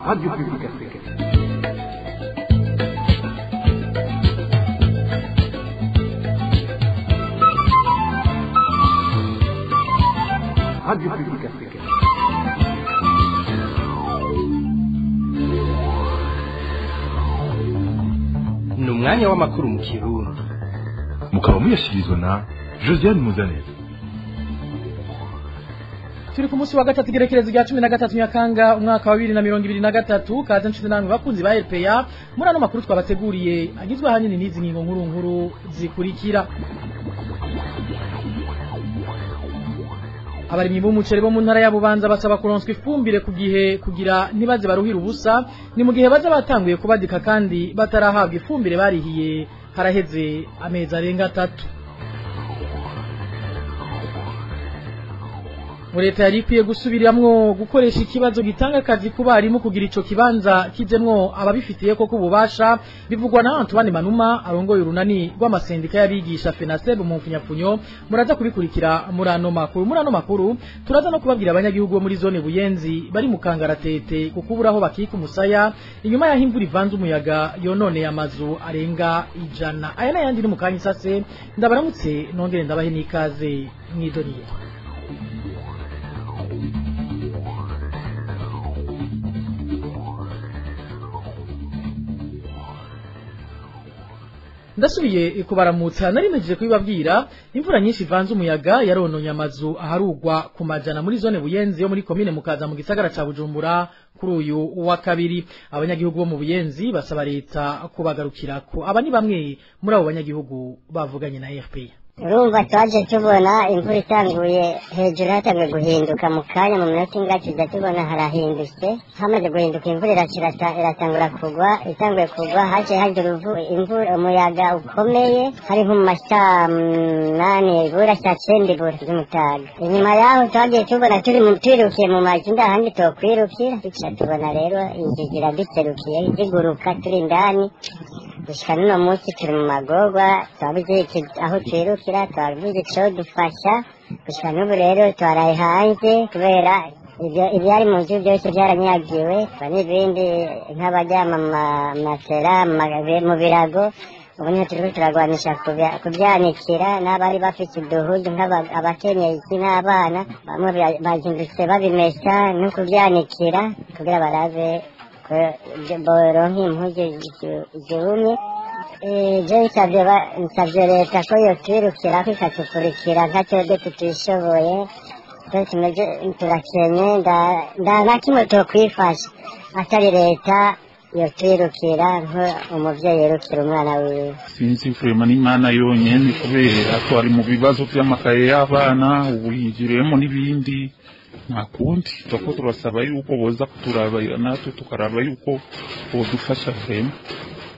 Radio Publique Africaine. Radio Publique Africaine. Ni umwanya w'amakuru mu Kirundi. Mukaba muyashyikirizwa na Josiane Muzaneza. Turi ku munsi wa gatatu, igerekerezo rya 13 Nyakanga umwaka wa 2023. Kaze nshize namwe bakunzi ba RPA muri ano makuru twabateguriye, agizwe ahanini n'izi ngingo nkuru nkuru zikurikira. Abarimyi b'umuceri bo mu ntara ya Bubanza basaba kuronswa ifumbire ku gihe kugira ntibaze baruhira ubusa, ni mu gihe baza batanguye kubadika kandi batarahabwa ifumbire barihiye haraheze amezi arenga 3. Leta yari ikwiye gusubiramwo gukoresha ikibazo gitanga akazi ku barimu kugira ico kibanza kijemwo ababifitiye koko ububasha, bivugwa na Antoine Manuma arongoye urunani rw'amasendika y'abigisha FENASEB mu mfunyapfunyo. Muraza kubikurikira muri ano makuru. Muri ano makuru turaza no kubabwira abanyagihugu bo muri zone Buyenzi bari mu kangaratete kukubura aho bakika umusaya inyuma y'aho imvura ivanze umuyaga yononeye amazu arenga 100. Aya n'ayandi ni mu kanya isase. Ndabaramutse nongere ndabahe n'ikaze mwidoniye. Ndasubiye kubaramutsa. Narimejeje kubibabwira, imvura nyinshi ivanze umuyaga yarononye amazu aharugwa ku majana muri zone Buyenzi yo muri komine Mukaza mu gisagara ca Bujumbura kuri uyu wa kabiri. Abanyagihugu bo mu Buyenzi basaba leta kubagarukirako. Aba ni bamwe muri abo banyagihugu bavuganye na RPA. Urumva twaje tubona imvura itanguye hejuru, hatanguye guhinduka mu kanya, mu minota ingahe tuza tubona harahindutse. Hamaze guhinduka, imvura iratangura kugwa. Itanguye kugwa, haciye haja imvura, umuyaga ukomeye, hari nko mu masaa 8 ibura, saa 9 ibura z'umutaga. Inyuma yaho twagiye tubona turi twirukiye mu mazu, ndahandi tokwirukira. Duca tubona rero inzu ziraduserukiye ziguruka turi indani. Gushika n'uno munsi turi mu magorwa, twabuze aho twirukira, twabuze ico dufasha. Gushika n'ubu rero twaraye hanze kubera ibyo ibyari mu nzu byose byaranyagiwe n'ibindi, nk'abaryama mu matera, mu birago. Ubu niho turiko turagwanisha kubyanikira, n'abari bafite uduhudu nk'abakenyezi n'abana bamwe bazindutse babimesa no kubyanikira kugira barabe ko boronka impuzu zumye. Je nsavye leta ko yotwirukirako ikatukurikira nka twebwe tutishoboye. Twe tumeze turakenye, nda na kimwe tokwifasha atari leta yotwirukira nk'umuvyeyi yirukira umwana wiwe. Sinzi vraiment, n'Imana yonyene, kubera twari mu bibazo vy'amakaye y'abana, ubu yinjiriyemo n'ibindi. Nta kundi, turako turasaba yuko boza kuturabira natwe tukaraba yuko bodufasha vraiment,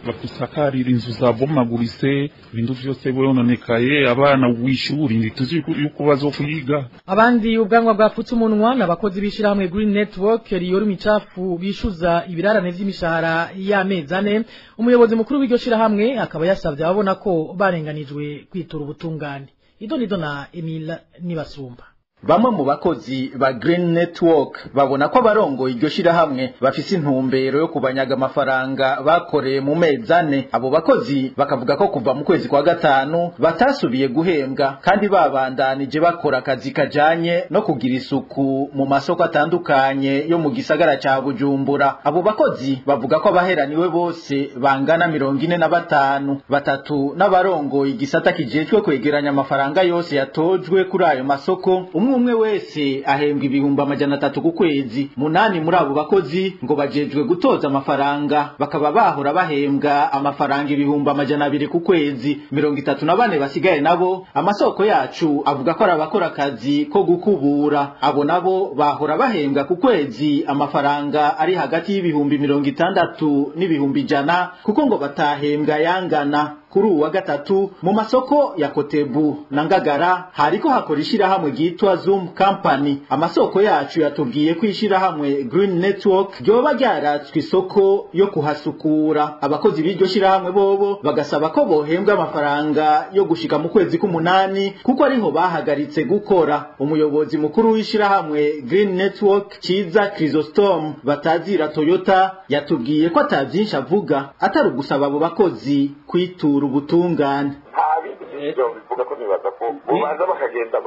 badusakarira inzu zabomaguritse, ibintu vyose byononekaye. Abana w'ishuri ntituzi yuko bazokwiga. Abandi ubwanwa bwapfutse umunwa n'abakozi b'ishirahamwe Green Network riyora imicafu bishuza ibirarane vy'imishahara y'amezi 4. Umuyobozi mukuru w'iryo shirahamwe akaba yasavye ababona ko barenganijwe kwitura ubutungane. Idonido na Emile Nibasumba. Bamwe mu bakozi ba Green Network babona ko abarongoye iryo shirahamwe bafise intumbero yo kubanyaga amafaranga bakoreye mu mezi 4. Abo bakozi bakavuga ko kuva mu kwezi kwa gatanu batasubiye guhembwa kandi babandanije bakora akazi kajanye no kugira isuku mu masoko atandukanye yo mu gisagara ca Bujumbura. Abo bakozi bavuga ko abaheraniwe bose bangana 45, batatu n'abarongoye igisata kijejwe kwegeranya amafaranga yose yatojwe kuri ayo masoko. Umwe umwe wese ahembwa 300,000 ku kwezi. 8 muri abo bakozi ngo bajejwe gutoza amafaranga, bakaba bahora bahembwa amafaranga 200,000 ku kwezi. 34 basigaye nabo amasoko yacu avuga ko ari abakora akazi ko gukubura. Abo nabo bahora bahembwa ku kwezi amafaranga ari hagati y'60,000 n'100,000, kuko ngo batahembwa yangana. Kuri uwa gatatu mu masoko ya Kotebu na Ngagara hariko hakora ishirahamwe ryitwa yitwa Zoom Company. Amasoko yacu yatubwiye ko ishirahamwe Green Network ryoba ryaratswe isoko yo kuhasukura. Abakozi b'iryo shirahamwe bobo bagasaba ko bohembwa amafaranga yo gushika mu kwezi k'umunani kuko ariho bahagaritse gukora. Umuyobozi mukuru w'ishirahamwe Green Network Ciza Chrysostom batazira Toyota yatubwiye ko atavyinshi avuga atari ugusaba abo bakozi kwitura ubutungane. Nta bindi byinshi bivuga ko nibaza ko bobanza bakagenda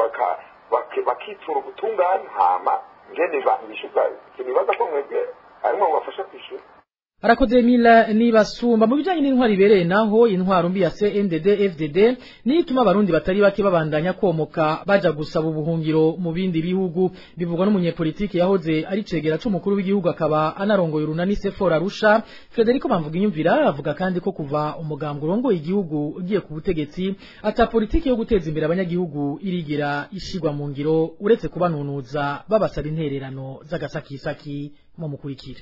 bakitura ubutungane hama ngene bishyuza sinibaza ko mwebwe arimwe mubafasha kwishyura. Arakoze Emile Nibasumba. Mu bijanye n'intwaro ibereye naho, intwaro mbi ya CNDD FDD niyo ituma abarundi batari bake babandanya komoka baja gusaba ubuhungiro mu bindi bihugu, bivugwa n'umunyepolitiki yahoze ari cegera c'umukuru w'igihugu akaba anarongoye urunani Sefora Arusha, Federico Bamvuginyumvira. Avuga kandi ko kuva umugambwe urongoye igihugu ugiye ku butegetsi ata politiki yo guteza imbere abanyagihugu irigera ishigwa mu ngiro, uretse kubanunuza babasaba intererano z'agasakisaki. Mu mukurikire.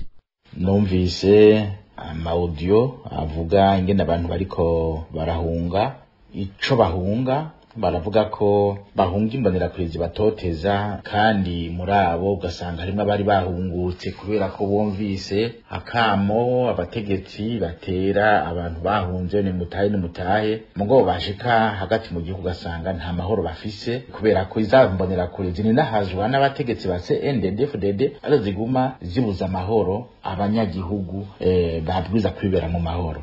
Numvise amaudio avuga ingene abantu bariko barahunga, ico bahunga baravuga ko bahunga imbonerakure zibatoteza, kandi muri abo ugasanga harimwo abari bahungutse kubera ko bumvise akamo abategetsi batera abantu bahunze, ni mutahe ni mutahe, mugabo bashika hagati mu gihugu ugasanga nta mahoro bafise kubera ko iza mbonerakure zininahazwa n'abategetsi ba CNDD-FDD arizo ziguma zibuza amahoro abanyagihugu babwiza kwibera mu mahoro.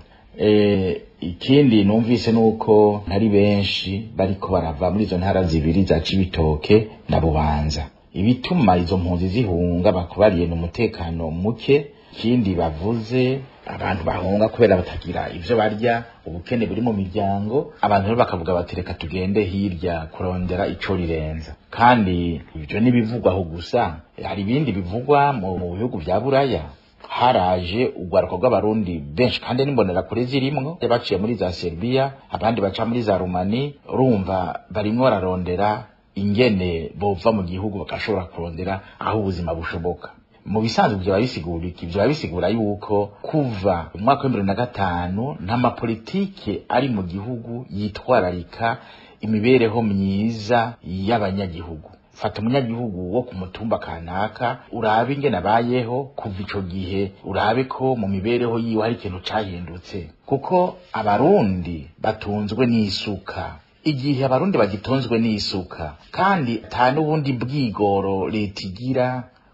Ikindi numvise nuko ntari benshi bariko barava muri izo ntara zibiri za Cibitoke na Bubanza. Ibituma izo mpunzi zihunga bakubariye n'umutekano muke. Ikindi bavuze, abantu bahunga kubera batagira ivyo barya, ubukene buri mu miryango, abantu rero bakavuga bati reka tugende hirya kurondera ico rirenza. Kandi ivyo ntibivugwa aho gusa, hari ibindi bivugwa mu bihugu vya Buraya. Haraje urwaruka rw'abarundi benshi kandi n'imbonerakure zirimwo, baciye muri za Serbia, abandi baca muri za Rumani. Urumva barimwo bararondera ingene bova mu gihugu bagashobora kurondera aho ubuzima bushoboka. Mu bisanzwe vyoba bisigura iki? Vyoba bisigura yuko kuva mu mwaka wa 2005 nta mapolitike ari mu gihugu yitwararika imibereho myiza y'abanyagihugu. Fata umunyagihugu wo ku mutumba kanaka, urabe ingene abayeho kuva ico gihe, urabe ko mu mibereho yiwe hari ikintu cahindutse, kuko abarundi batunzwe n'isuka. Igihe abarundi bagitunzwe n'isuka kandi ata n'ubundi bwigoro leta igira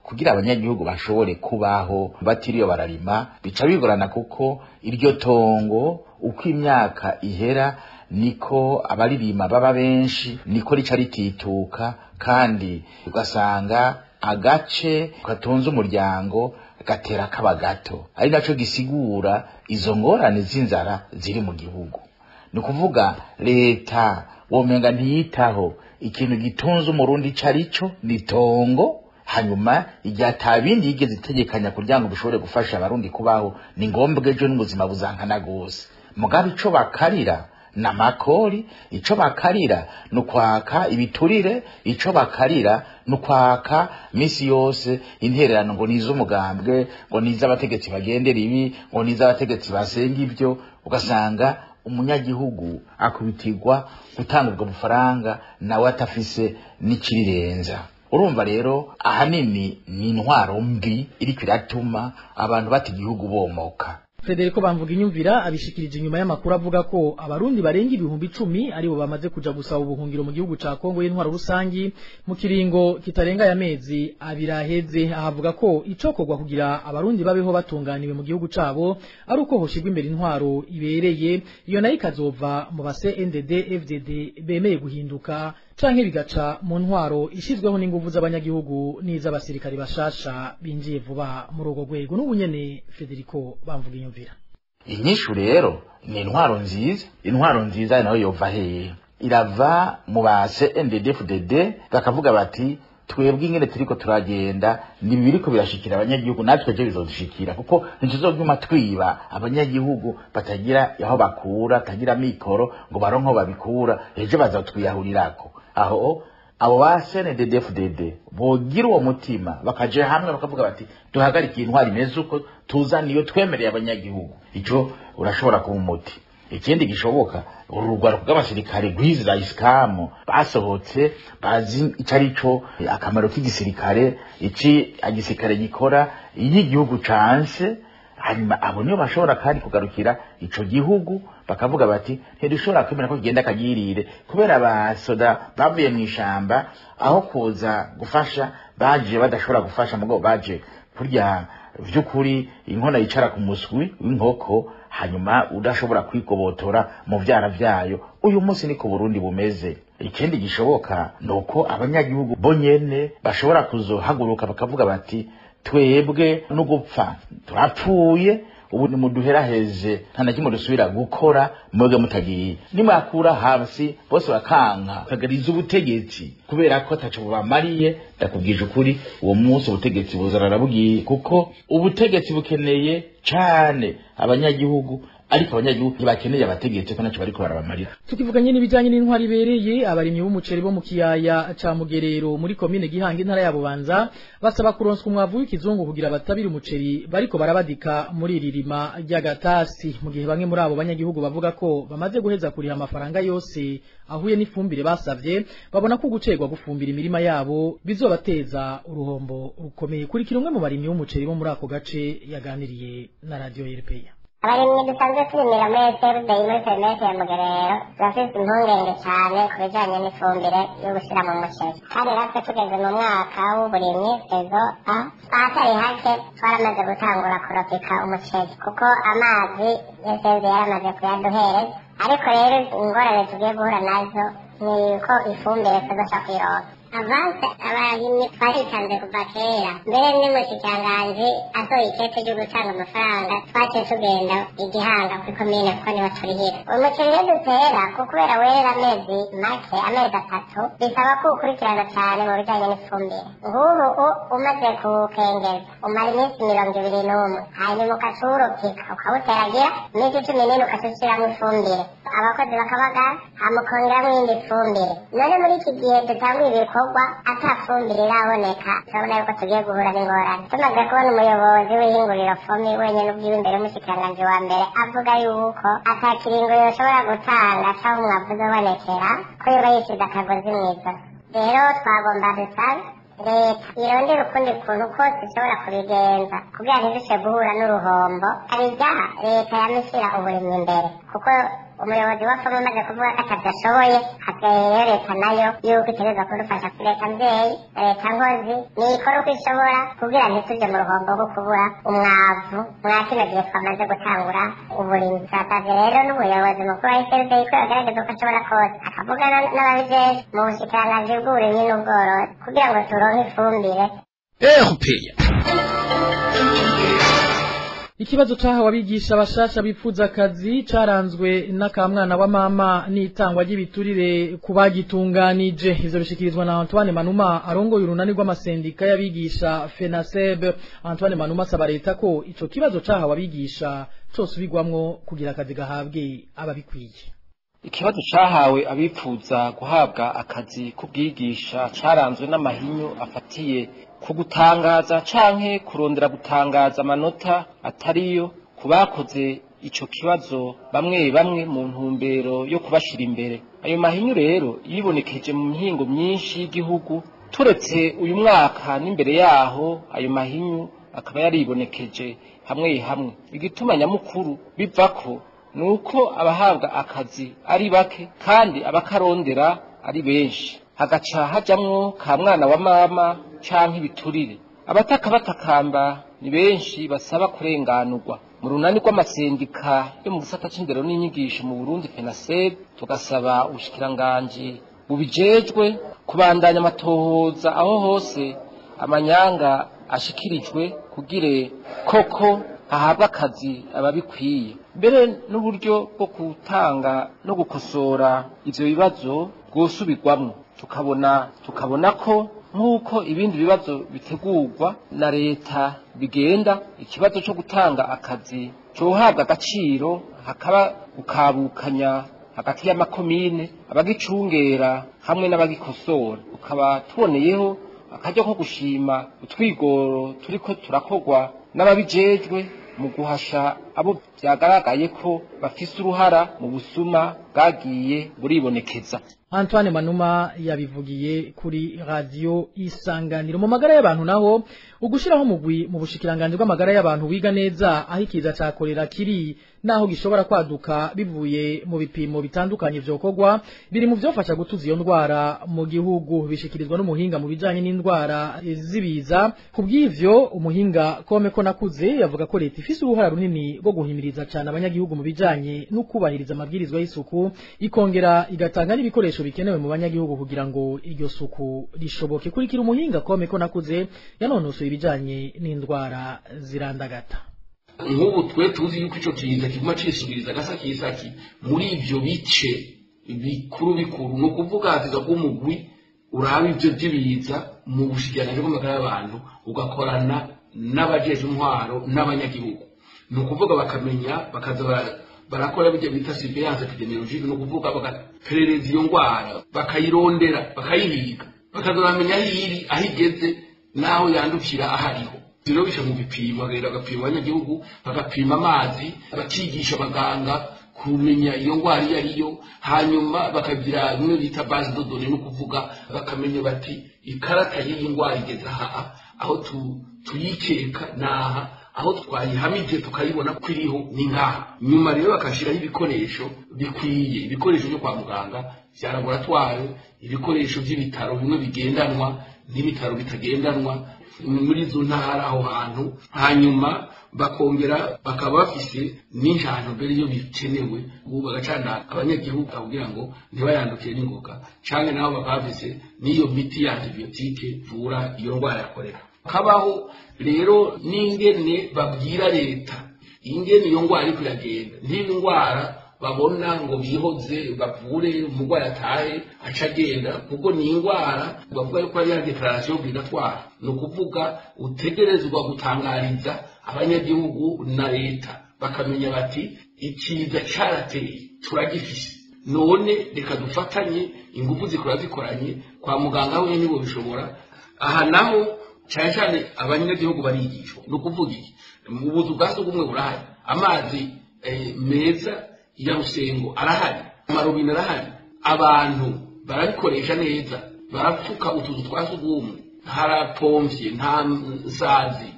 kugira abanyagihugu bashobore kubaho batiriwe bararima, bica bigorana kuko iryo tongo uko imyaka ihera niko abaririma baba benshi, niko rica ritituka, kandi ugasanga agace gatunze umuryango gatera kaba gato, ari naco gisigura izo ngorane z'inzara ziri mu gihugu. Ni ukuvuga leta womenga ntiyitaho ikintu gitunze umurundi carico ni tongo, hanyuma igihe atabindi yigeze itegekanya kugira ngo bishobore gufasha abarundi kubaho, ni ngombwa ejo n'ubuzima buzankana gose. Mugabe ico bakarira na makori, ico bakarira nukwaka ibiturire, ico bakarira nukwaka misi yose intererano ngo nizo umugambwe, ngo nizo abategetsi bagendera ibi, ngo nizo abategetsi basenga ibyo, ugasanga umunyagihugu akubitirwa gutanga ubwo bufaranga nawe atafise n'ikirirenza. Urumva rero ahanini ni intwaro mbi iriko iratuma abantu bata igihugu bomoka. Federico Bamvuginyumvira abishikirije inyuma y'amakuru avuga ko abarundi barenga 10,000 aribo bamaze kuja gusaba ubuhungiro mu gihugu ca Kongo y'intwaro rusangi mu kiringo kitarenga ya mezi abiri aheze. Ahavuga ko icokorwa kugira abarundi babeho batunganiwe mu gihugu cabo ari uko hoshigwa imbere intwaro ibereye, iyo nayo ikazova mu ba CNDD FDD bemeye guhinduka canke bigaca mu ntwaro ishizweho n'inguvu z'abanyagihugu n'iz'abasirikari bashasha binjiye vuba muri urwo rwego. N'ubu nyene Federico Bamvuginyumvira. Inyishu rero ni intwaro nziza. Intwaro nziza nayo yova hehe? Irava mu ba CNDD-FDD bakavuga bati twebwe ingene turiko turagenda ni biriko birashikira abanyagihugu, natwe je bizodushikira, kuko ntituzoguma twiba abanyagihugu batagira aho bakura, batagira mikoro ngo baronke babikura, ejo bazatwiyahurirako. Aho abo ba CNDD-FDD bogira uwo mutima bakaje hamwe bakavuga bati duhagarike intwari imeze uko, tuzaniyo twemereye abanyagihugu, ico urashobora kuba umuti. Ikindi gishoboka, urugwaruka rw'abasirikare rwize isikamu basohotse bazi ico arico, akamaro k'igisirikare, ici igisirikare gikora iyo igihugu canse. Hanyuma abo niyo bashobora kandi kugarukira ico gihugu, bakavuga bati ntidushobora kwemera ko kigenda kagirire, kubera abasoda bavuye mu ishamba aho kuza gufasha baje badashobora gufasha, mugabo baje kurya vy'ukuri inkona yicara ku muswi w'inkoko, hanyuma udashobora kwigobotora mu vyara vyayo. Uyu munsi niko Burundi bumeze. Ikindi gishoboka nuko abanyagihugu bonyene bashobora kuzohaguruka bakavuga bati twebwe no gupfa turapfuye, ubu nimuduheraheze, nta na kimwe dusubira gukora mwebwe mutagiye. Nimwakura hasi bose bakanka kagariza ubutegetsi kubera ko ataco bubamariye, ndakubwije ukuri uwo munsi ubutegetsi buzarara bugiye, kuko ubutegetsi bukeneye cane abanyagihugu, ariko abanyagihugu ntibakeneye abategetsi ko naco bariko barabamarira. Tukivuganye n'ibijanye n'intwari ibereye, abarimyi b'umuceri bo mu kiyaya ca Mugerero muri komine Gihanga, intara ya Bubanza, basaba kuronswa umwavu w'ikizungu kugira batabire umuceri bariko barabadika muri iri rima ry'agatasi, mu gihe bamwe muri abo banyagihugu bavuga ko bamaze guheza kuriha amafaranga yose ahuye n'ifumbire basavye, babona ko gucerwa gufumbira imirima yabo bizobateza uruhombo rukomeye. Kurikira umwe mu barimyi b'umuceri bo muri ako gace yaganiriye na Radio RPA. Abarimyi dusanzwe turimira muri SRD muri perimete ya Mugerero turafise impungenge cane ku bijanye n'ifumbire yo gushira mu muceri, kandi natwe tugeze mu mwaka w'uburimyi saison A, ahatari hake twaramaze gutangura kuropika umuceri kuko amazi SRD yaramaze kuyaduhereza, ariko rero ingorane tugiye guhura nazo ni uko ifumbire tuzosha kuyironka. Avance abarimyi twaritanze kuva kera, mbere n'umushikiranganji asohoye ikete ryo gutanga amafaranga twaciye tugenda igihanga kuri komine kuko niho turihira. Umuceri rero dutera kubera wera amezi make, amezi 3, bisaba ko ukurikirana cane mu bijanye n'ifumbire. Nk'ubu umaze kuwukengeza umara iminsi 21, hanyuma ukaca uwuropika ukawuteragira iminsi 14 ukaca ushiramwo ifumbire, abakozi bakabagara hama ukongeramwo iyindi fumbire. None muri iki gihe dutanguye ibikorwa ata fumbire iraboneka, turabona yuko tugiye guhura n'ingorane. Tumaze kubona umuyobozi w'ihinguriro FOMI wenyene ubwiwe imbere y'umushikiranganji wa mbere avuga yuko ata kiringo yoshobora gutanga caho umwavu uzobonekera, ko yoba yishize akagozi mw'izosi. Rero twagomba dusabe leta irondera ukundi kuntu kose ishobora kubigenza kugira ntidushe guhura n'uruhombo. Abijyaha leta yama ishira uburimyi imbere, kuko umuyobozi wa FOMI amaze kuvuga ko atavyo hasigaye rero leta nayo yuko itegerezwa kudufasha. Leta mvyeyi, leta nkozi nikora uko ishobora kugira ntituje mu ruhombo rwo kubura umwavu mwa kino gihe twamaze gutangura uburimyi. Turasavye rero n'umuyobozi mukuru wa SRD ko yogerageza uko ashobora kose akavugana n'ababijejwe mu bushikiranganji bw'uburimyi n'ubworozi kugira ngo turonke ifumbire. Ikibazo cahawe abigisha bashasha bipfuza akazi caranzwe n'akamwana wa mama n'itangwa ry'ibiturire kubagitunganije. Ivyo bishikirizwa na Antoine Manuma arongoye urunani rw'amasendika y'abigisha FENASEB. Antoine Manuma asaba leta ko ico kibazo cahawe abigisha cosubirwamwo kugira akazi gahabwe ababikwiye. Ikibazo cahawe abipfuza guhabwa akazi k'ubwigisha caranzwe n'amahinyu afatiye ku gutangaza canke kurondera gutangaza amanota atariyo ku bakoze ico kibazo, bamwe bamwe mu ntumbero yo kubashira imbere. Ayo mahinyu rero yibonekeje mu mihingo myinshi y'igihugu, turetse uyu mwaka n'imbere yaho ayo mahinyu akaba yaribonekeje hamwe hamwe. Igituma nyamukuru bivako nuko abahabwa akazi ari bake kandi abakarondera ari benshi, hagaca hajamwo ka mwana wa mama canke ibiturire. Abataka batakamba ni benshi basaba kurenganurwa. Mu runani rw'amasendika yo mu gisata c'indero n'inyigisho mu Burundi FENASEB, tugasaba ubushikiranganji bubijejwe kubandanya amatohoza aho hose amanyanga ashikirijwe kugire koko ahabwa akazi ababikwiye. Mbere n'uburyo bwo gutanga no gukosora ivyo bibazo bwosubirwamwo, tukabona ko nk'uko ibindi bibazo bitegurwa na leta bigenda, ikibazo cyo gutanga akazi cohabwa agaciro, hakaba gukabukanya hagati y'amakomine abagicungera hamwe n'abagikosora. Tukaba tuboneyeho akaryo ko gushima utwigoro turiko turakorwa n'ababijejwe mu guhasha abo vyagaragaye ko bafise uruhara mu busuma bwagiye buribonekeza. Antoine Manuma yabivugiye kuri Radio Isanganiro. Mu magara y'abantu naho, ugushiraho mugwi mu bushikiranganje bw'amagara y'abantu wiga neza aho ikiza ca kolera kiri naho gishobora kwaduka bivuye mu bipimo bitandukanye vyokorwa biri mu vyofasha gutuza iyo ndwara mu gihugu, bishikirizwa n'umuhinga mu bijanye n'indwara z'ibiza. Kubw'ivyo umuhinga Kome ko nakuze yavuga ko leta ifise uruhara runini rwo guhimiriza cane abanyagihugu mu bijanye no kubahiriza amabwirizwa y'isuku, ikongera igatanga n'ibikoresho bikenewe mu banyagihugu kugira ngo iryo suku rishoboke. Kurikira umuhinga Kome ko nakuze yanonosoye ibijanye n'indwara zirandagata. Nk'ubu twe tuzi yuko ico kiza kiguma cisubiriza agasakisaki muri ivyo bice bikuru bikuru, ni ukuvuga hatiza ko umugwi uraba ivyo vy'ibiza mu bushikiranganji bw'amagara y'abantu ugakorana n'abajejwe intwaro n'abanyagihugu, ni ukuvuga bakamenya bakaza barakora bijya bita surveillance epidemiologique, ni ukuvuga bagaperereza iyo ndwara, bakayirondera, bakayihiga, bakaza baramenya aho iri, aho igeze n'aho yandukira ahariho. Rero bica mu bipimo, bagenda bagapima abanyagihugu, bagapima amazi, bakigisha abaganga kumenya iyo ndwara iyo ariyo, hanyuma bakagira bimwe bita base de données, ni ukuvuga bakamenya bati ikarata y'iyi ndwara igeze aha, aho tuyikeka naha, aho twayihamije tukayibona ko iriho ni nkaha. Nyuma rero bakashyiraho ibikoresho bikwiye, ibikoresho byo kwa muganga bya laboratware, ibikoresho by'ibitaro bimwe bigendanwa n'ibitaro bitagendanwa muri izo ntara aho hantu, hanyuma bakongera bakaba bafise n'injano mbere iyo bikenewe, ubu bagacana abanyagihugu kugira ngo ntibayandukire n'ingoga, canke nabo bakaba bafise n'iyo miti ya antibiyotike ivura iyo ndwara ya kolera. Kabaho rero n'ingene babwira leta ingene iyo ndwara iriko iragenda, ntiba indwara babona ngo bihoze bavure umurwayi atahe aca agenda, kuko ni indwara bavuga yuko ari ya declaration obligatoire, ni ukuvuga utegerezwa gutangariza abanyagihugu na leta bakamenya bati ikiza carateye turagifise, none reka dufatanye ingufu zikora zikoranye kwa muganga we nibo bishobora. Aha naho cyane cyane abanyagihugu barigishwa, ni ukuvuga iki, mu buzu bwa sugumwe burahari, amazi meza ya rusengo arahari, amarobine arahari, abantu barabikoresha neza, barapfuka utuzu twa sugumwe, harapomvye, nta nsazi,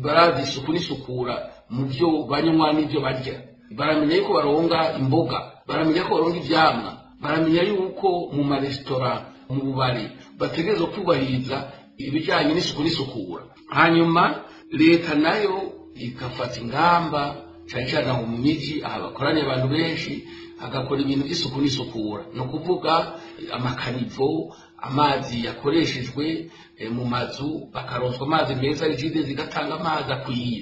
barazi isuku n'isukura mu byo banywa n'ibyo barya, baramenya yuko baronga imboga, baramenya ko baronga ivyamwa, baramenya yuko mu maresitora, mu bubari bategerezwa kubahiriza ibijyanye n'isuku n'isukura. Hanyuma leta nayo igafata ingamba cyane cyane aho mu miji aha bakoraniye abantu benshi, agakora ibintu by'isuku n'isukura, ni ukuvuga amakanivo, amazi yakoreshejwe mu mazu bakaronswa amazi meza, rigide zigatanga amazi akwiye,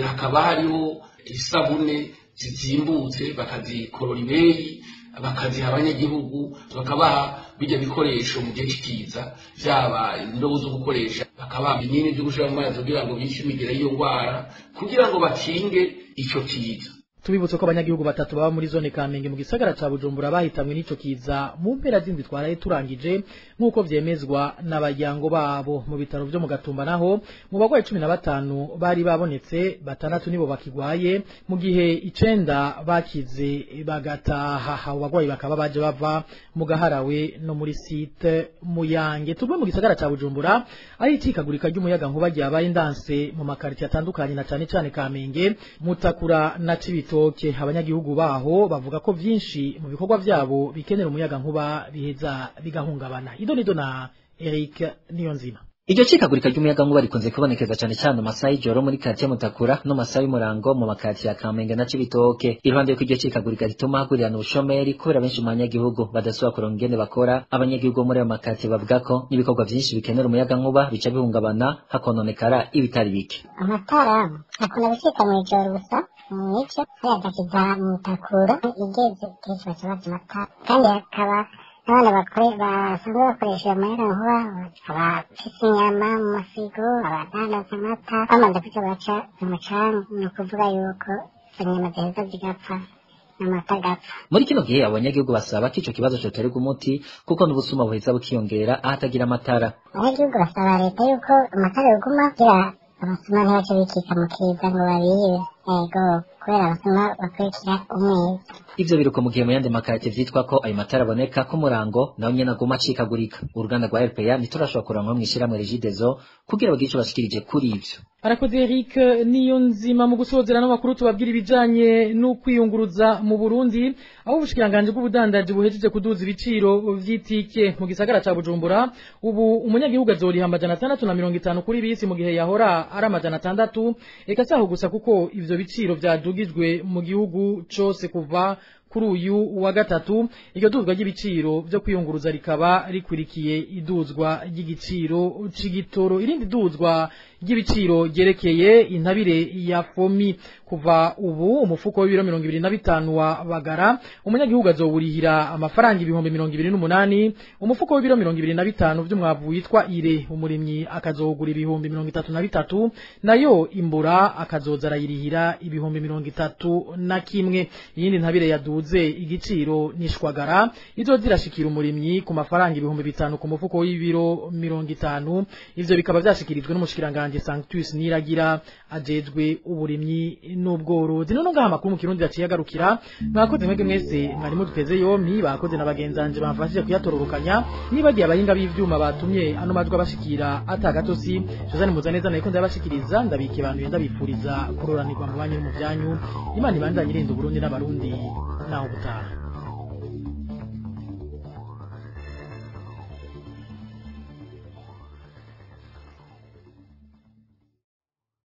hakaba hariho isabune zizimbutse bakazikorora ibeyi bakaziha abanyagihugu, bakabaha bijya bikoresho mu gihe cy'ikiza, byaba indobo zo gukoresha, bakabaha ibinini byo gushira mu mazi kugira ngo bice imigera y'iyo ndwara, kugira ngo bakinge ico kiza. Tubibutse ko abanyagihugu batatu baba muri zone Kamenge mu gisagara ca Bujumbura bahitamwe n'ico kiza mu mpera z'indwi twaraye turangije, nk'uko vyemezwa n'abaryango babo. Mu bitaro vyo mu Gatumba naho mu bagwayi 15 bari babonetse, 6 nibo bakigwaye, mu gihe 9 bakize bagataha. Abo bagwayi bakaba baje bava mu Gaharawe no muri site Muyange. Tuve mu gisagara ca Bujumbura ari icikagurika ry'umuyaga nkuba ryabaye ndanse mu makarti atandukanye na cane cane Kamenge, Mutakura na Cibitoke. Abanyagihugu baho bavuga ko vyinshi mu bikorwa vyabo bikenera umuyaga nkuba biheza bigahungabana. Idonido na Eric Niyonzima. Iryo cikagurika ry'umuyaga nkuba rikunze kubonekeza cane cane mu masaha y'ijoro muri quartier Mutakura no masaha y'umurango mu makartier ya Kamenge na Cibitoke. Iruhande y'uko iryo cikagurika rituma hagurirana ubushomeri kubera benshi mu banyagihugu badasubira kuronka ingene bakora, abanyagihugu muri ayo makartier bavuga ko n'ibikorwa vyinshi bikenera umuyaga nkuba bica bihungabana hakononekara ibitari bike. Amatara akunda gucika mw'ijoro gusa mwico hariya agakiza Mutakura igeze kenshi baca barya amatara, kandi hakaba abana basanzwe bakoresha umuyaga nkuba, abafise inyama mu mafirigo, abadandaza amata, bamaze kurya baca umucanga, ni ukuvuga yuko izo nyama ziheza zigapfa n'amata agapfa. Muri kino gihe abanyagihugu basaba ko ico kibazo coterwa umuti kuko n'ubusuma buheza bukiyongera ahatagira amatara. Abanyagihugu basaba leta yuko amatara yoguma kugira abasuma ntibace bikika mu kiza ngo babibe. Ego, kubera abasuma bakurikira umwiza. Ivyo biruko mu gihe mu yandi makartie vyitwa ko ayo matara aboneka ku murango, naho nyene aguma acikagurika. Uruganda rwa RPA ntiturashobora kuranwa mw'ishirahamwe Regideso kugira bagire ico bashikirije kuri ivyo. Arakoze Eric niyo nzima. Mu gusozera n'amakuru, tubabwira ibijanye no kwiyunguruza mu Burundi, aho ubushikiranganje bw'ubudandaji buhejeje kuduza ibiciro vy'itike mu gisagara ca Bujumbura. Ubu umunyagihugu azoriha 650 kuri bisi, mu gihe yahora ari 600. Eka saho gusa, kuko ivyo biciro vyadugijwe mu gihugu cose kuva kuri uyu wa gatatu. Iryo duzwa ry'ibiciro byo kwiyunguruza rikaba rikwirikiye iduzwa ry'igiciro c'igitoro. Irindi duzwa ry'ibiciro ryerekeye intabire ya FOMI. Kuva ubu, umufuko w'ibiro 25 wa bagara umunyagihugu azowurihira amafaranga 28,000. Umufuko w'ibiro 25 vy'umwavu witwa ire, umurimyi akazowugura 33,000, nayo imbura akazoza arayirihira 31,000. Iyindi ntabire yaduze igiciro nishwagara, izoza irashikira umurimyi ku mafaranga 5000 ku mufuko w'ibiro 50. Ivyo bikaba vyashikirijwe n'umushikiranganje Sanctus Niragira ajejwe uburimyi n'ubworozi. None ngaha amakuru mu Kirundi yaciye agarukira. Mwakoze mwebwe mwese mwari muduteze yompi, bakoze na bagenzanje bamfashije kuyatororokanya, nibagiye abahinga b'ivyuma batumye ano majwi abashikira atagatosi. Josane Muzaneza nayiko ndabashikiriza, ndabike abantu, ndabifuriza kuroranirwa mu banyu no mu vyanyu. Imana ibandanye irinda Uburundi n'Abarundi. Naho ubutaha.